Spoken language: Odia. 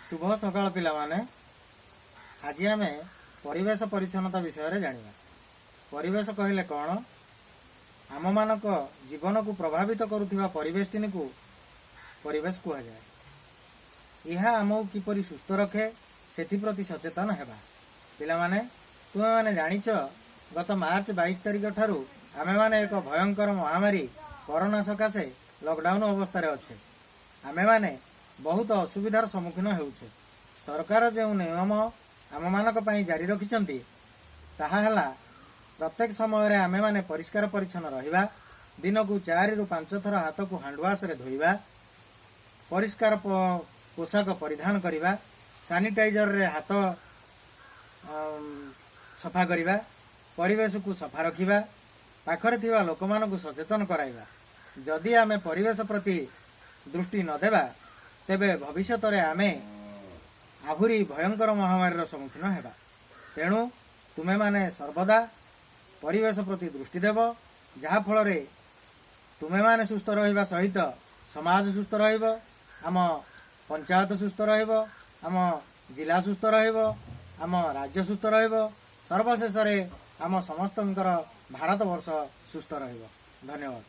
ଶୁଭ ସକାଳ ପିଲାମାନେ। ଆଜି ଆମେ ପରିବେଶ ପରିଚ୍ଛନ୍ନତା ବିଷୟରେ ଜାଣିବା। ପରିବେଶ କହିଲେ କ'ଣ? ଆମମାନଙ୍କ ଜୀବନକୁ ପ୍ରଭାବିତ କରୁଥିବା ପରିବେଷ୍ଟନୀକୁ ପରିବେଶ କୁହାଯାଏ। ଏହା ଆମକୁ କିପରି ସୁସ୍ଥ ରଖେ, ସେଥିପ୍ରତି ସଚେତନ ହେବା। ପିଲାମାନେ, ତୁମେମାନେ ଜାଣିଛ, ଗତ ମାର୍ଚ୍ଚ 22 ତାରିଖ ଠାରୁ ଆମେମାନେ ଏକ ଭୟଙ୍କର ମହାମାରୀ କରୋନା ସକାଶେ ଲକଡାଉନ ଅବସ୍ଥାରେ ଅଛେ। ଆମେମାନେ ବହୁତ ଅସୁବିଧାର ସମ୍ମୁଖୀନ ହେଉଛେ। ସରକାର ଯେଉଁ ନିୟମ ଆମମାନଙ୍କ ପାଇଁ ଜାରି ରଖିଛନ୍ତି, ତାହା ହେଲା ପ୍ରତ୍ୟେକ ସମୟରେ ଆମେମାନେ ପରିଷ୍କାର ପରିଚ୍ଛନ୍ନ ରହିବା, ଦିନକୁ 4ରୁ 5 ଥର ହାତକୁ ହ୍ୟାଣ୍ଡୱାଶରେ ଧୋଇବା, ପରିଷ୍କାର ପୋଷାକ ପରିଧାନ କରିବା, ସାନିଟାଇଜରରେ ହାତ ସଫା କରିବା, ପରିବେଶକୁ ସଫା ରଖିବା, ପାଖରେ ଥିବା ଲୋକମାନଙ୍କୁ ସଚେତନ କରାଇବା। ଯଦି ଆମେ ପରିବେଶ ପ୍ରତି ଦୃଷ୍ଟି ନ ଦେବା, ତେବେ ଭବିଷ୍ୟତରେ ଆମେ ଆହୁରି ଭୟଙ୍କର ମହାମାରୀର ସମ୍ମୁଖୀନ ହେବା। ତେଣୁ ତୁମେମାନେ ସର୍ବଦା ପରିବେଶ ପ୍ରତି ଦୃଷ୍ଟି ଦେବ, ଯାହାଫଳରେ ତୁମେମାନେ ସୁସ୍ଥ ରହିବା ସହିତ ସମାଜ ସୁସ୍ଥ ରହିବ, ଆମ ପଞ୍ଚାୟତ ସୁସ୍ଥ ରହିବ, ଆମ ଜିଲ୍ଲା ସୁସ୍ଥ ରହିବ, ଆମ ରାଜ୍ୟ ସୁସ୍ଥ ରହିବ, ସର୍ବଶେଷରେ ଆମ ସମସ୍ତଙ୍କର ଭାରତବର୍ଷ ସୁସ୍ଥ ରହିବ। ଧନ୍ୟବାଦ।